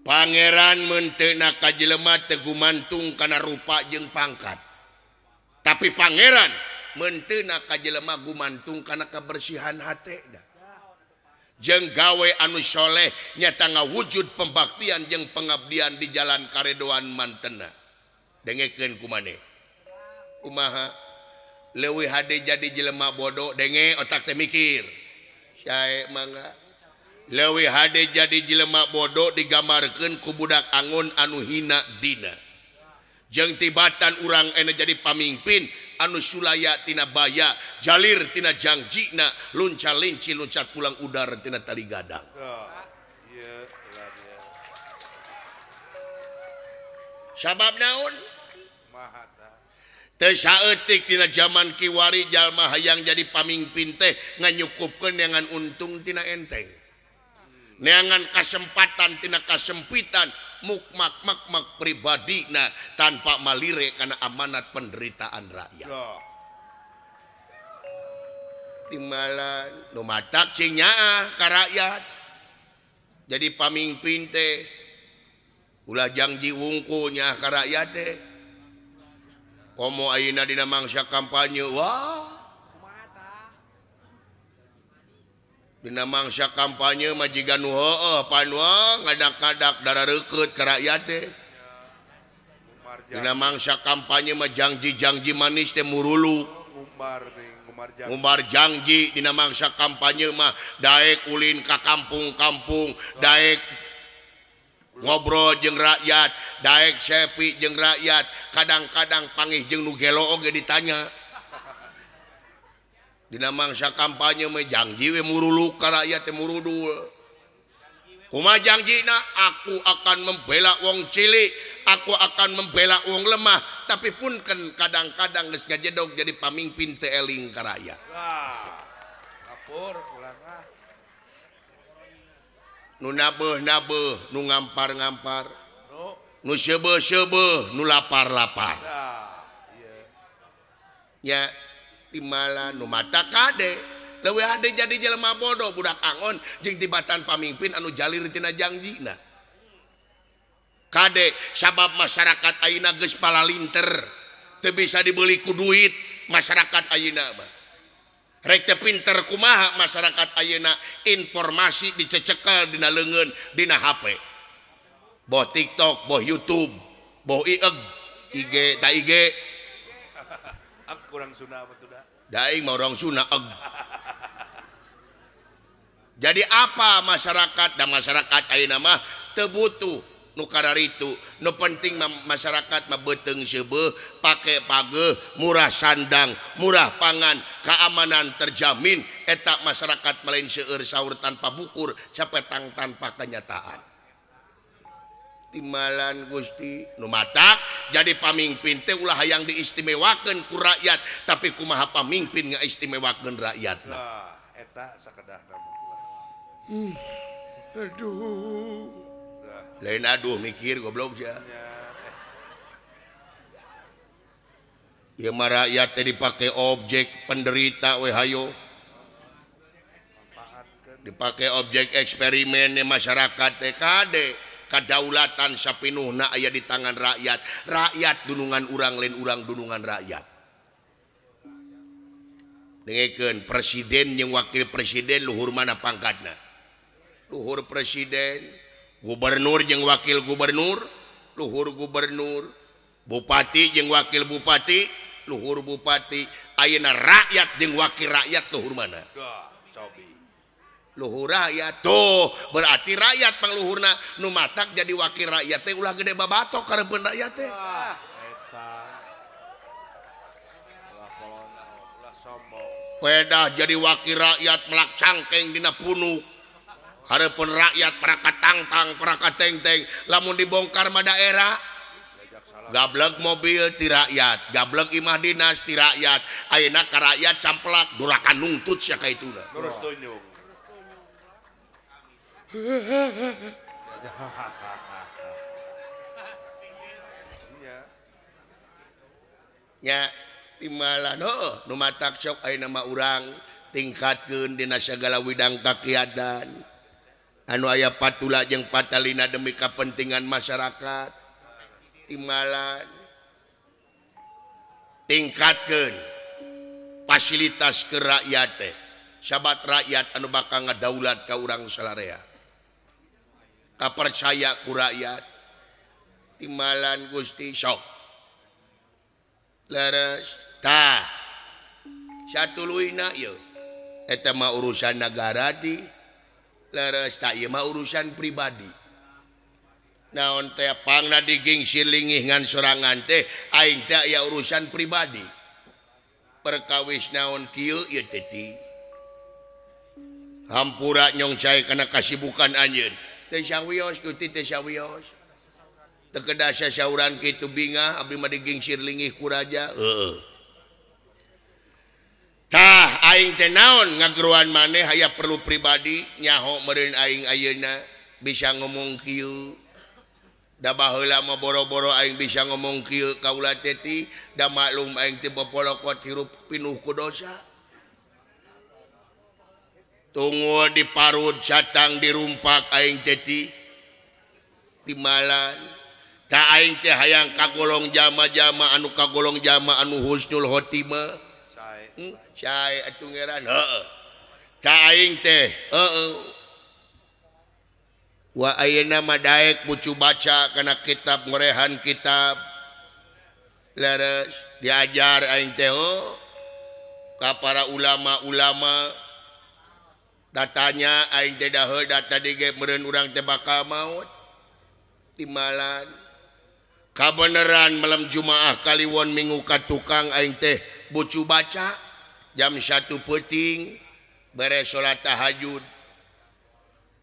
Pangeran meunteuna ka jelema teu gumantung kana rupa jeung pangkat. Tapi pangeran meunteuna ka jelema gumantung kana kebersihan hatena. Jeung gawe anu soleh nyata ngawujud pembaktian jeung pengabdian di jalan karedoan mantena. Dengekeun ku maneh. Kumaha leuwih hade jadi jelema bodoh denge otak teh mikir. Sae mangga. Leuwih hade jadi jelema bodoh digambarkeun ku budak angon anu hina dina. Jeung tibatan urang ena jadi pamimpin anu sulaya tina baya, jalir tina jangjina, lunca linci loncat pulang udara tina tali gadang. Sabab naon? Teu saeutik dina zaman kiwari jalma hayang jadi pamimpin teh nganyukupkeun neangan untung tina enteng. Neangan kasempatan tina kasempitan mukmak-makmak pribadina tanpa malire karena amanat penderitaan rakyat. Timbalan nu matak cing nyaah ka rakyat. Jadi pamimpin teh ulah janji wungkul nyaah ka rakyat teh. Komo ayeuna dina mangsa kampanye wah. Dina mangsa kampanye mah jiga nu heueuh panwa ngadak-ngadak darah reukeut ka rakyat teh. Dina mangsa kampanye mah janji-janji manis teh murulu. Ngumbar janji dina mangsa kampanye mah daek ulin ka kampung-kampung, daek ngobrol jeung rakyat, daek sepi jeung rakyat, kadang-kadang pangih jeung nu gelo oge ditanya. Dina mangsa kampanye mah janji we muruluk ka rakyat teh murudul. Kumaha janjina? Aku akan membela wong cilik, aku akan membela wong lemah, tapi pun kan kadang-kadang geus ngajedog jadi pamimpin teu eling ka rakyat. Lapor urang ah. Nu nabeuh-nabeuh, nu ngampar-ngampar, nu seubeuh-seubeuh, nu lapar-lapar. Nya timbalan nu mata kade leuwih hade jadi jelema bodoh budak angon jeung tibatan pamimpin anu jalir tina jangjina. Kade sabab masyarakat ayeuna geus palalinter, teu bisa dibeli ku duit masyarakat ayeuna mah. Rek teu pinter kumaha masyarakat ayeuna informasi dicecekel dina leungeun dina HP. Boh TikTok, boh YouTube, boh IG, IG ta IG. Ak kurang Sunda apa tuh dah? Daing mah orang Sunda eg. Jadi apa masyarakat dan masyarakat ayeuna mah teu butuh nu kararitu. Nu penting mah masyarakat mah beuteung seubeuh, pake pageuh, murah sandang, murah pangan, keamanan terjamin. Eta masyarakat mah lain seueur sahur tanpa bukur, capetang tanpa kenyataan. Timbalan Gusti nu matak jadi pamimpin teh ulah hayang diistimewakeun ku rakyat, tapi kumaha pamimpin ngaistimewakeun rakyatna. Nah, eta sakedahna mah. Aduh. Lain aduh mikir goblok sia. Ieu mah rakyat teh dipake objek penderita we hayo. Dipake objek eksperimen masyarakat teh kade. Kadaulatan sapinuhna aya di tangan rakyat. Rakyat dunungan urang lain urang dunungan rakyat. Dengekeun presiden jeung wakil presiden luhur mana pangkatna? Luhur presiden, gubernur jeung wakil gubernur, luhur gubernur, bupati jeung wakil bupati, luhur bupati. Ayeuna rakyat jeung wakil rakyat luhur mana? Luhur rakyat tuh berarti rakyat pangluhurna nu matak jadi wakil rakyat teh ulah gede babatok kareupkeun rakyat teh. Pedah jadi wakil rakyat melak cangkeng dina punuk. Hareupeun rakyat parakat tangtang parakat tengteng lamun dibongkar mah daerah gableg mobil ti rakyat, gableg imah dinas ti rakyat, ayeuna ka rakyat camplak durakan nungtut sia ka ituna. Terus tunjuk. Nya timbalan heueuh nu matak sok ayeuna mah urang tingkatkeun dina sagala widang kakiatan. Anu aya patula jeung patalina demi kepentingan masyarakat. Timbalan tingkatkeun fasilitas ke rakyat teh. Sahabat rakyat anu bakal ngadaulat ka urang salarea. Kapercaya ku rakyat. Timbalan Gusti sok. Leres tah. Satuluyna ieu. Eta mah urusan nagara ti. Leres tak ieu mah urusan pribadi. Naon teh pangna digingsir lingih ngan sorangan teh aing teh aya urusan pribadi. Perkawis naon kieu ieu teh ti. Hampura nyong cai kana kasibukan anjeun. Teu sawios Gusti teu sawios. Teu kedah sasauran kitu bingah abdi mah digingsir lingih ku raja. Heeh. Tah aing teh naon ngageroan maneh aya perlu pribadi nyaho meureun aing ayeuna bisa ngomong kieu. Da baheula mah boro-boro aing bisa ngomong kieu kaula teh ti da maklum aing teh bopolokot hirup pinuh ku dosa. Tunggu diparut satang dirumpak aing teh ti timbalan. Tah aing teh hayang kagolong jama-jama anu kagolong jama anu husnul khotimah. Sae atuh ngeran heeh. Ka aing teh heeh. Wa ayeuna mah daek bucu baca kana kitab ngorehan kitab. Leres diajar aing teh oh ka para ulama-ulama. Datanya aing teh daheul data tadi ge meureun urang teh bakal maot. Timbalan. Kabeneran malam Jumaah kaliwon minggu ka tukang aing teh bucu baca. Jam 1 peuting beres salat tahajud.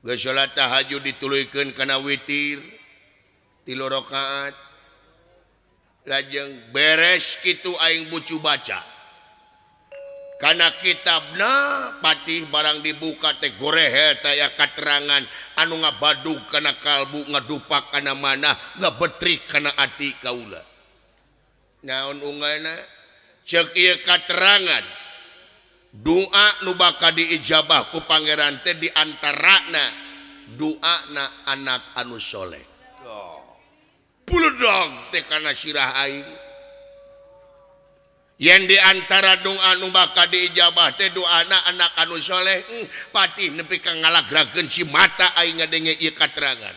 Geus salat tahajud dituluykeun kana witir 3 rakaat. Lajeng beres kitu aing bucu baca. Kana kitabna patih barang dibuka teh gorehe teh aya katerangan anu ngabadug kana kalbu ngadupak kana manah ngabetrik kana ati kaula. Naon unggalna? Ceuk ieu katerangan doa nu bakal diijabah ku pangeran teh diantarana doana anak anu soleh. Puledog teh kana sirah aing. Yang diantara doa nu bakal diijabah teh doana anak anu soleh, patih nepi ka ngalagrakeun si mata aing ngadenge ieu katerangan.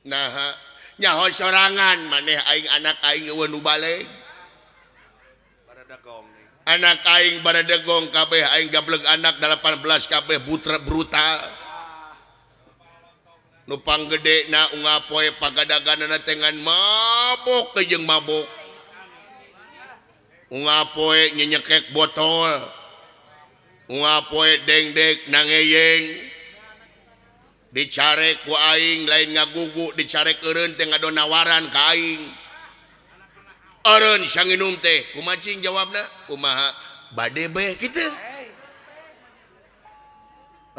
Naha nyaho sorangan maneh aing anak aing eueuh nu baleg. Anak aing baradegong kabeh aing gableg anak 18 kabeh butra brutal. Nu panggedena unggal poe pagadaganana teh ngan mabok jeung mabok. Unggal poe nyenyekek botol. Unggal poe dengdek nangeyeng. Dicarek ku aing lain ngagugu dicarek eureun teh ngadon nawaran ka aing. Eureun sanginum teh kumaha cing jawabna kumaha bade beh kitu.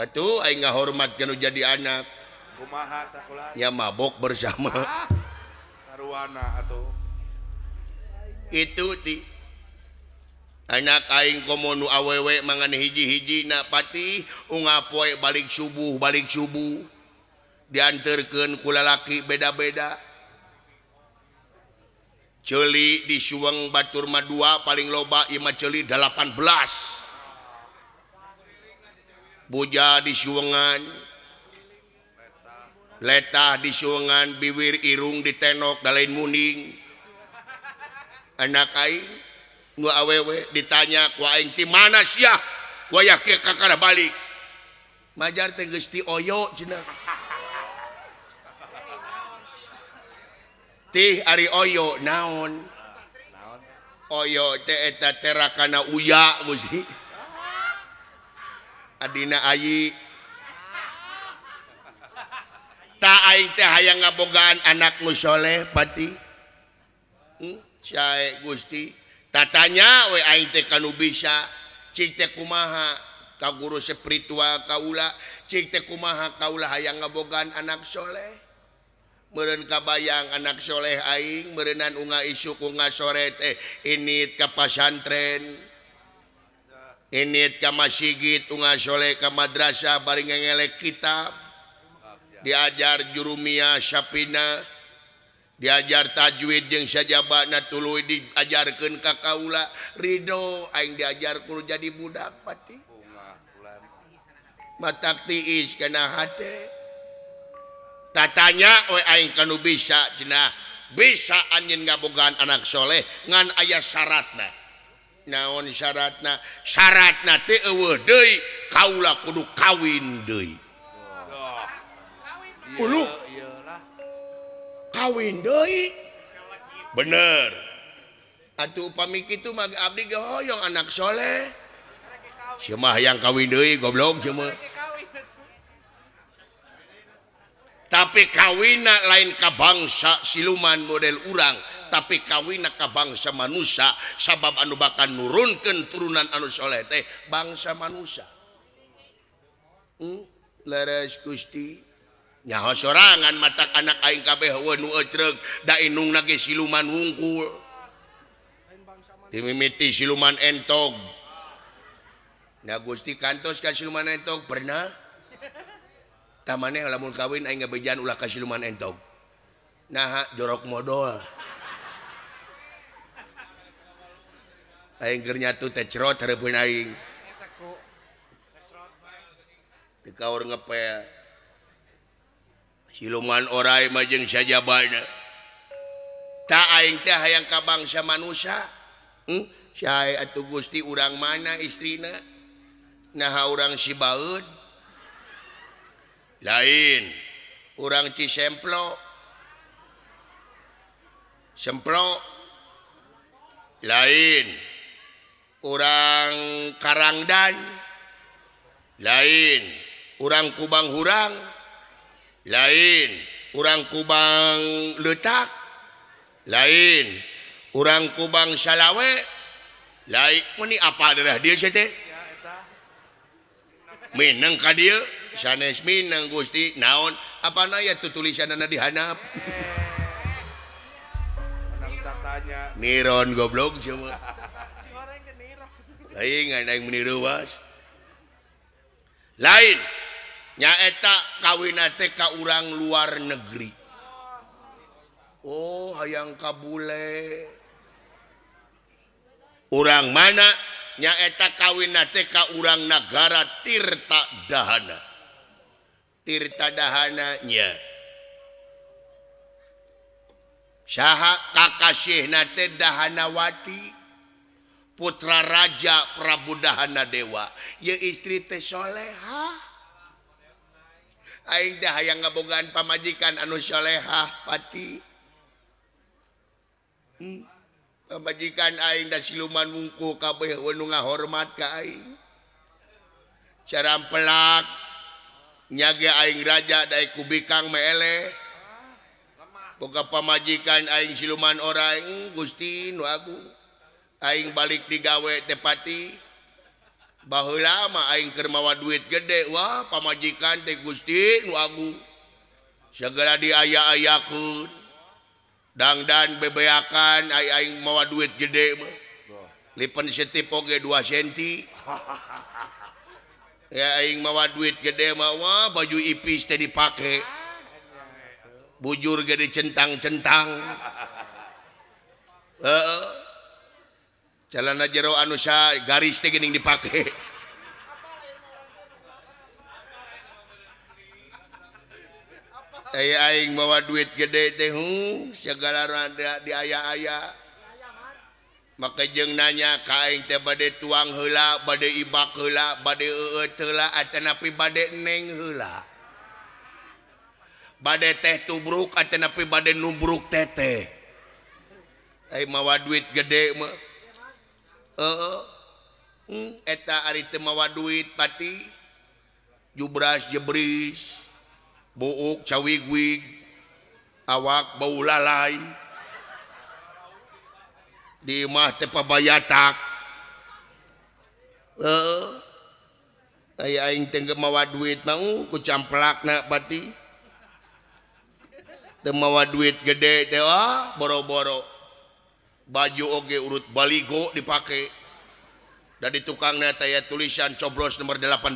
Atuh aing ngahormat kana jadi anak. Kumaha takulan? Ya mabok bersama. Sarwana atuh. Itu ti. Anak aing komo nu awewe mangan hiji-hiji na patih unggal poe balik subuh dianterkeun ku lalaki beda-beda. Ceuli di Suweng batur mah 2 paling loba ieu mah ceuli 18. Buja di Suwengan. Letah di Suwengan biwir irung ditenok da lain muning. Anak aing nu awewe ditanya ku aing ti mana sia? Wayah kieu kakara balik. Majar teh geus ti oyo cenah. Tih ari oyo naon? Oyo teh eta terakana uya Gusti. Adina ayi. Ta aing teh hayang ngabogaan anak nu soleh pati. Sae Gusti. Tatanya we aing teh kanu bisa. Cik teh kumaha ka guru spiritual kaula, cik teh kumaha kaula hayang ngabogaan anak soleh. Meureun kabayang anak soleh aing meureunnan unga isuk unga sore teh init ka pasantren. Init ka masjid unggal soleh ka madrasah bari ngelek kitab. Diajar jurumiyah syapina, diajar tajwid jeung sajabana tuluy diajarkeun ka kaula ridho aing diajar kudu jadi budak pati. Matak tiis kana hate. Tatanya we aing kanu bisa cenah bisa anjeun ngabogaan anak soleh ngan aya syaratna. Naon syaratna? Syaratna teh eueuh deui kaula kudu kawin deui. Uluh. Kawin deui. Bener. Atuh upami kitu mah abdi ge hoyong anak soleh. Sia mah hayang kawin deui goblok sia mah. Tapi kawina lain ka bangsa siluman model urang, tapi kawina ka bangsa manusia sabab anu bakal nurunkeun turunan anu soleh teh bangsa manusia. Leres Gusti. Nyaho sorangan matak anak aing kabeh eueuh nu ecreug da indungna ge siluman wungkul. Dimimiti siluman entog. Nah Gusti kantos ka siluman entog pernah? Tah maneh lamun kawin aing ngabejaan ulah ka siluman entog. Naha jorok modol. Aing keur nyatu teh cerot hareupeun aing. Teu kaur ngepel. Siluman orai mah jeung sajabana. Ta aing teh hayang ka bangsa manusia. Sae atuh Gusti urang mana istrina? Naha urang Sibaeud? Lain urang Cisemplo. Semplo. Lain urang Karangdan. Lain urang Kubang Hurang. Lain urang Kubang Leutak. Lain urang Kubang Salawe. Lain meni apa darah dia sia teh? Mineng ka dieu sanes mineng Gusti naon apana ya tu tulisanana di handap. Niron goblok sia mah. Lain aing meni reuas. Lain nyaeta kawina teh ka urang luar negeri. Oh hayang ka bule. Urang mana nyaeta kawina teh ka urang nagara Tirta Dahana. Tirta Dahana nya. Saha kakasihna teh Dahanawati putra Raja Prabu Dahana Dewa. Ye istri teh solehah. Aing teh hayang ngabogaan pamajikan anu solehah pati. Pamajikan aing da siluman wungkul kabeh nu ngahormat ka aing. Carampelak nyage aing raja daek ku bikang meeleh. Boga pamajikan aing siluman orang Gusti nu agung. Aing balik digawe teh pati. Baheula mah aing keur mawa duit gede wah pamajikan teh Gusti nu agung. Segala diaya-ayakeun. Dangdan bebeakan aing mawa duit gede mah. Lipen setip oge 2 senti. Ya aing mawa duit gede mah wah baju ipis teh dipake. Bujur ge dicentang-centang. Heeh. Celana jero anu sa garis teh geuning dipake. Aing mawa duit gede teh segala rada di aya-aya. Maka jeung nanya ka aing teh bade tuang heula, bade ibak heula, bade eueut heula, atanapi bade neng heula. Bade teh tubruk atanapi bade nubruk teteh. Aing mawa duit gede mah. Heeh. Eta ari teu mawa duit pati. Jubras jebris. Buuk cawigwig, awak bau lalai, di imah teh pabayatak. Heeh. Aya aing teh mawa duit mah ku camplakna pati. Teu mawa duit gede teh wah boro-boro. Baju oge urut baligo dipake. Da di tukangna teh aya tulisan coblos nomor 18.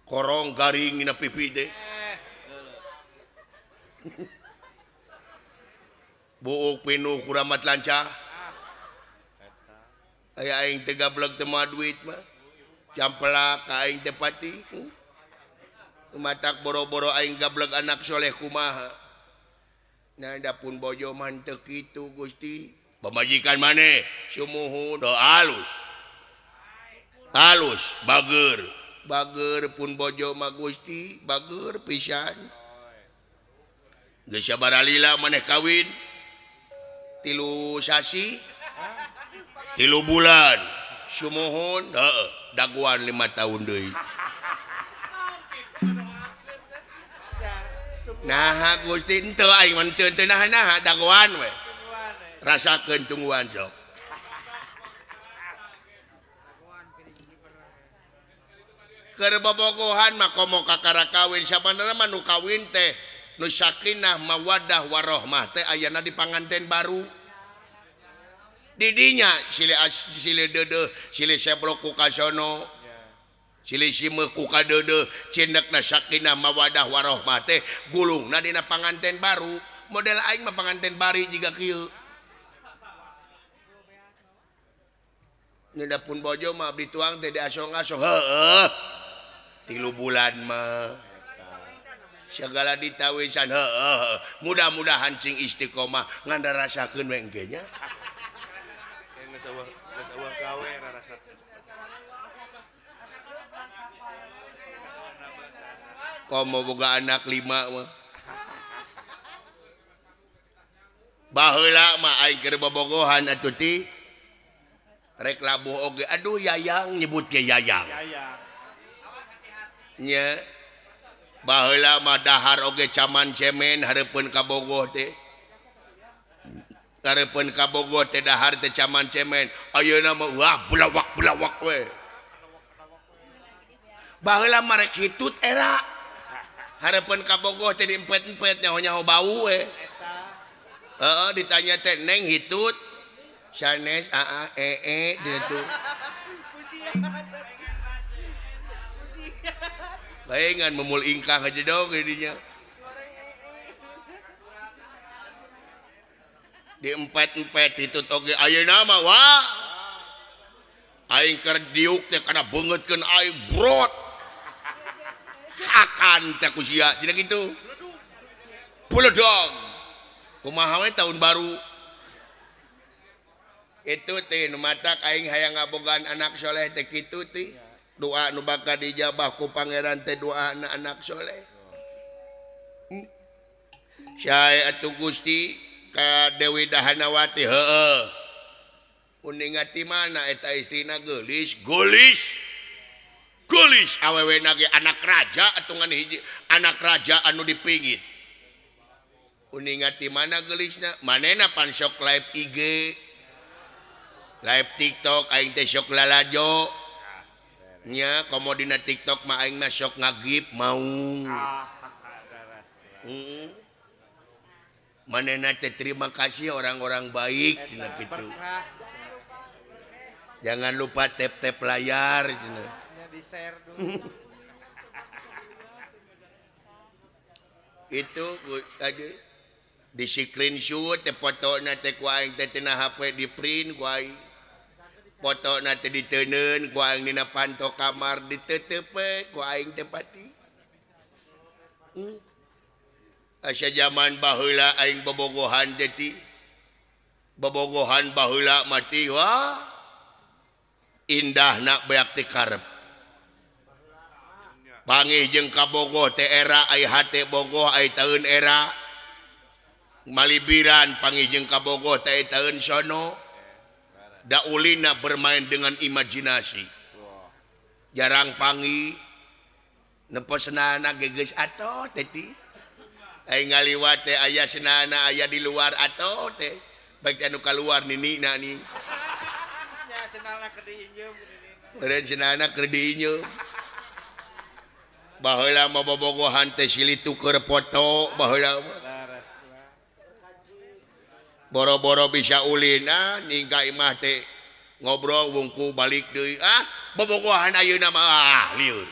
Korong garing dina pipi teh. Buuk pinuh kuramat lancah. Aya aing teu gablek teu moal duit mah. Campelak ka aing teh pati. Matak boro-boro aing gablek anak soleh kumaha. Nah da pun bojo mah teu kitu Gusti. Pamajikan maneh sumuhun do alus. Alus bager. Bager pun bojo mah Gusti, bager pisan. Geus sabaralila maneh kawin. 3 sasi 3 bulan sumuhun heeh daguan 5 tahun deui. Naha Gusti henteu aing mah henteu naha-naha daguan we. Rasakeun tungguan sok. Keur bobogohan mah komo kakara kawin sabanarna mah nu kawin teh nu sakinah mawaddah warohmah teh ayana di panganten baru. Didinya silih silih deudeuh silih seblok ku kasono silih simeuh ku kadeudeuh cindekna sakinah mawaddah warohmah teh gulungna dina panganten baru. Model aing mah panganten bari jiga kieu. Nyeda pun bojo mah abdi tuang teh diasong-asong heueuh 3 bulan mah segala ditawisan heueuh mudah-mudahan cing istiqomah ngan darasakeun we engke nya. Geus eueuh gawe rarasakeun. Komo boga anak 5 mah. Baheula mah aing keur bobogohan atuh ti rek labuh oge aduh yayang nyebut ge yayang. Nya baheula mah dahar oge caman cemen hareupeun ka Bogoh teh. Hareupeun ka Bogoh teh dahar teh caman cemen. Ayeuna mah wah belawak-belawak we. Baheula mah rek hitut era. Hareupeun ka Bogoh teh diempet-empet nyaho-nyaho bau we. Heeh ditanya teh neng hitut sanes aa ee gitu. Baengan memul ingkah aja dong jadinya. Di empet-empet itu toge ayeuna mah wah. Aing keur diuk teh kana beungeutkeun aing brot. Hakan teh ku sia cenah kitu. Buledog. Kumaha we tahun baru. Itu teh nu matak aing hayang ngabogaan anak soleh teh kitu teh. Doa nu bakal dijabah ku pangeran teh doa anak soleh. Sae atuh Gusti ka Dewi Dahanawati heueuh. Uninga ti mana eta istrina geulis, geulis. Geulis awewena ge anak raja atuh ngan hiji anak raja anu dipingit. Uninga ti mana geulisna? Manehna pan sok live IG. Live TikTok aing teh sok lalajo. Nya komo dina TikTok mah aing mah sok ngagip maung. Manehna teh terima kasih orang-orang baik cenah kitu. Jangan lupa tap-tap layar cenah. Di-share dulu. Itu tadi di screenshot teh fotona teh ku aing teh tina HP di print ku aing. Fotona teh diteunkeun ku aing dina panto kamar ditetep we ku aing teh pati. Asa zaman baheula aing bobogohan teh ti. Bobogohan baheula mah ti wah. Indahna beak ti karep. Pangih jeung kabogoh teh era ai hate bogoh ai taeun era. Malibiran pangih jeung kabogoh teh taeun sono. Daulina bermain dengan imajinasi. Jarang panggih nempo senana ge geus atoh teh ti. Ai ngaliwat teh aya senana aya di luar atoh teh. Baik anu kaluar ninina ni. Nya senana keur diinjeum ninina. Beureun senana keur diinjeum. Baheula mah bobogohan teh silih tuker foto baheula mah. Boro-boro bisa ulin ah ningka imah teh Ngobrol wungku balik deui. Ah, bobogohan ayeuna mah ah, lieur.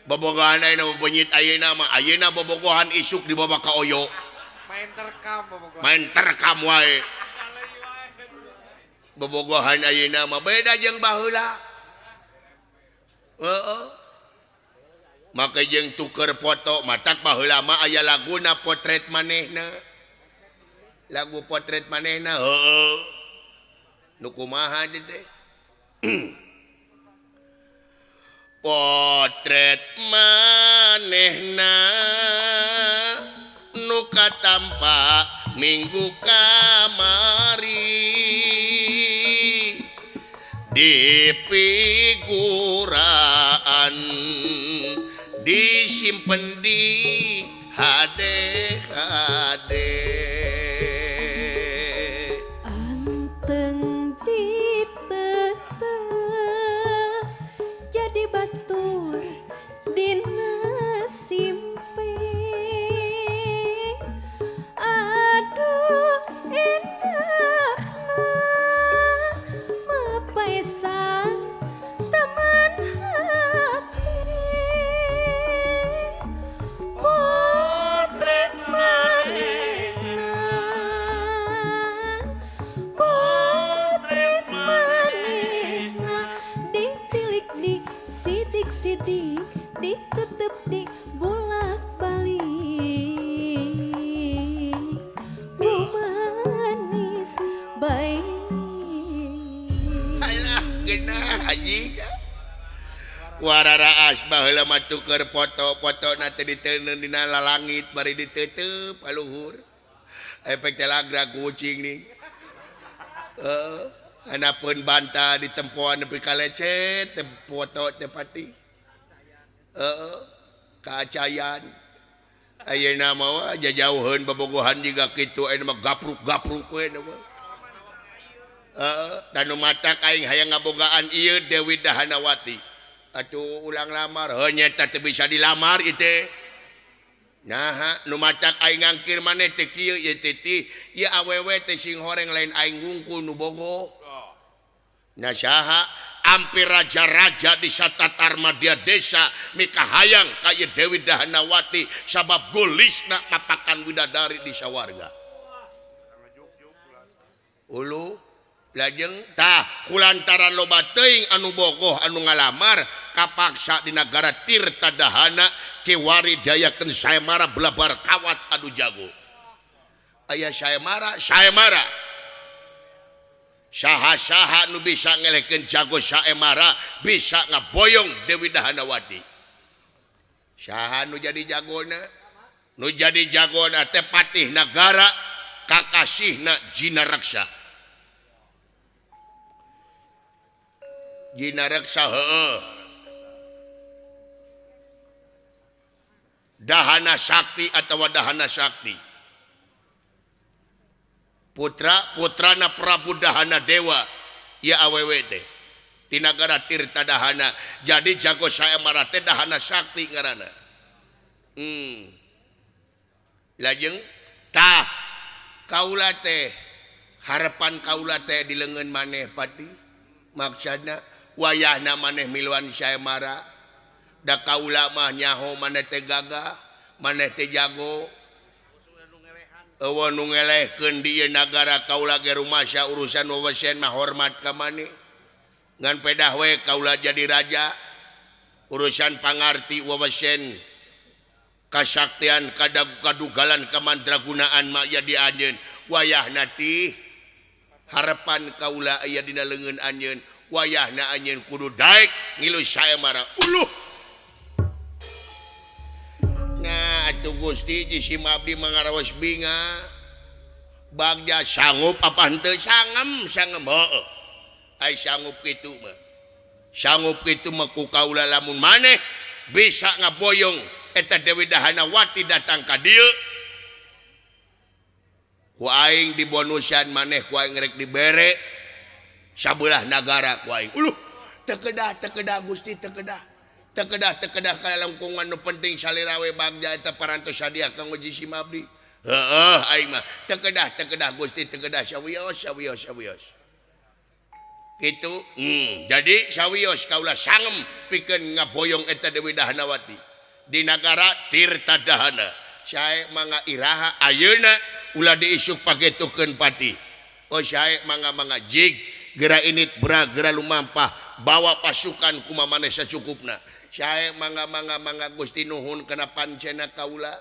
Bobogohan ayeuna mah benyit ayeuna mah. Ayeuna bobogohan isuk dibawa ka oyo. Main terkam bobogohan. Main terkam wae. Bobogohan ayeuna mah beda jeung baheula. Heeh. Make jeung tuker foto matak baheula mah aya laguna potret manehna. Lagu potret manehna heeh. Nu kumaha teh? Potret manehna nu katampa minggu kamari di piguraan disimpen di hade-hade. Anteng ditetep jadi batur dina simpe. Aduh endahna mapaesan teman hati. Potret manehna, potret manehna ditilik di sidik-sidik ditetep di bolak-balik. Bumanis baik. Alah genah haji. Wararaas baheula mah tuker foto-foto na teh diteundeun dina lalangit bari ditetep kaluhur. Efek teh lagra kucing nih. Heeh, hanapeun banta ditempoan nepi ka lecet teh foto teh pati. Heeh, kaacayan. Ayeuna mah wah jajauheun bobogohan jiga kitu ayeuna mah gapruk-gapruk we mah. Heeh, tanu matak aing hayang ngabogaan ieu Dewi Dahanawati. Atuh ulang lamar, heuh nyeta teu bisa dilamar ieu teh. Naha nu matak aing ngangkir maneh teh kieu ieu teh tih, ieu awewe teh sing horeng lain aing wungkul nu bogo. Nah saha hampir raja-raja di satatar madya desa mikahayang ka ieu Dewi Dahanawati sabab gulisna mapakan widadari di sawarga. Ulu lajeng tah kulantaran loba teuing anu bogoh anu ngalamar kapaksa di nagara Tirta Dahana kiwari dayakeun Saemara belabar kawat adu jago. Aya Saemara, Saemara. Saha-saha nu bisa ngelehkeun jago Saemara bisa ngaboyong Dewi Dahanawati. Saha nu jadi jagona? Nu jadi jagona teh patih nagara kakasihna Jinaraksa. Jinaraksa heueuh. Dahana Sakti atawa Dahana Sakti. Putra putrana Prabu Dahana Dewa ieu awewe teh. Ti nagara Tirta Dahana. Jadi jago Saemara teh Dahana Sakti ngaranna. Lajeng tah kaula teh harapan kaula teh di leungeun maneh pati. Maksudna wayahna maneh miluan Saemara da kaula mah nyaho maneh teh gagah maneh teh jago eueuh nu ngelehkeun di ieu nagara kaula ge rumasa urusan wewesen mah hormat ka maneh ngan pedah we kaula jadi raja urusan pangarti wewesen kasaktian kadugalan kamandragunaan mah jadi anjeun wayahna tih harapan kaula aya dina leungeun anjeun wayahna anjeun kudu daek ngilu Saemara. Uluh. Nah atuh Gusti jisim abdi mangaraos binga. Bagja sanggup apa henteu? Sangem, sangem heueuh. Ai sanggup kitu mah. Sanggup kitu mah ku kaula lamun maneh bisa ngaboyong eta Dewi Dahanawati datang ka dieu. Ku aing dibonusan maneh ku aing rek dibere sabelah nagara ku aing. Uluh, tekedah tekedah Gusti tekedah. Tekedah tekedah ka lengkungan nu penting salira we bagja eta parantos sadia kanggo jisim abdi. Heeh aing mah tekedah tekedah Gusti tekedah sawios sawios sawios. Gitu. Jadi sawios kaula sangem pikeun ngaboyong eta Dewi Dahanawati di nagara Tirta Dahana. Sae mangga iraha ayeuna ulah diisuk pagetukeun pati. Oh sae mangga-mangga jig gera init bra gera lumampah bawa pasukan kumaha maneh sacukupna. Sae mangga-mangga mangga Gusti nuhun kana pancena kaula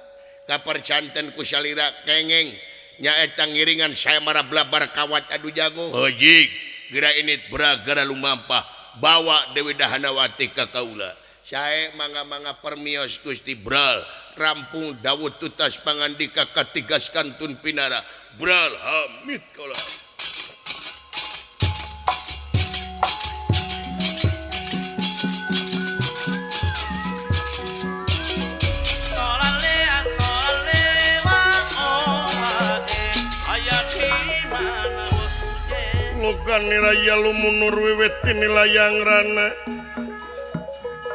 kapercanten ku salira kengeng nyaeta ngiringan saya mara blabar kawat adu jago. Oh jig gera init bra gera lumampah bawa Dewi Dahanawati ka kaula. Sae mangga-mangga permios Gusti Bral rampung dawuh tutas pangandika katigas kantun pinara Bral hamid kaula. Logan niraya lumunur wiwit tinilayang rana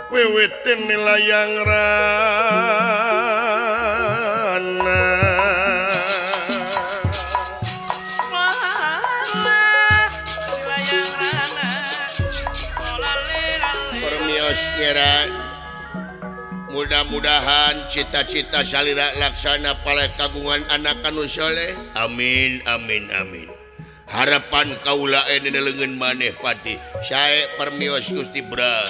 wiwit tinilayang rana Permios ngeran mudah-mudahan cita-cita salira laksana pale kagungan anak anu soleh. Amin amin amin. Harapan kaula ene leungeun maneh pati. Sae permios Gusti Bra.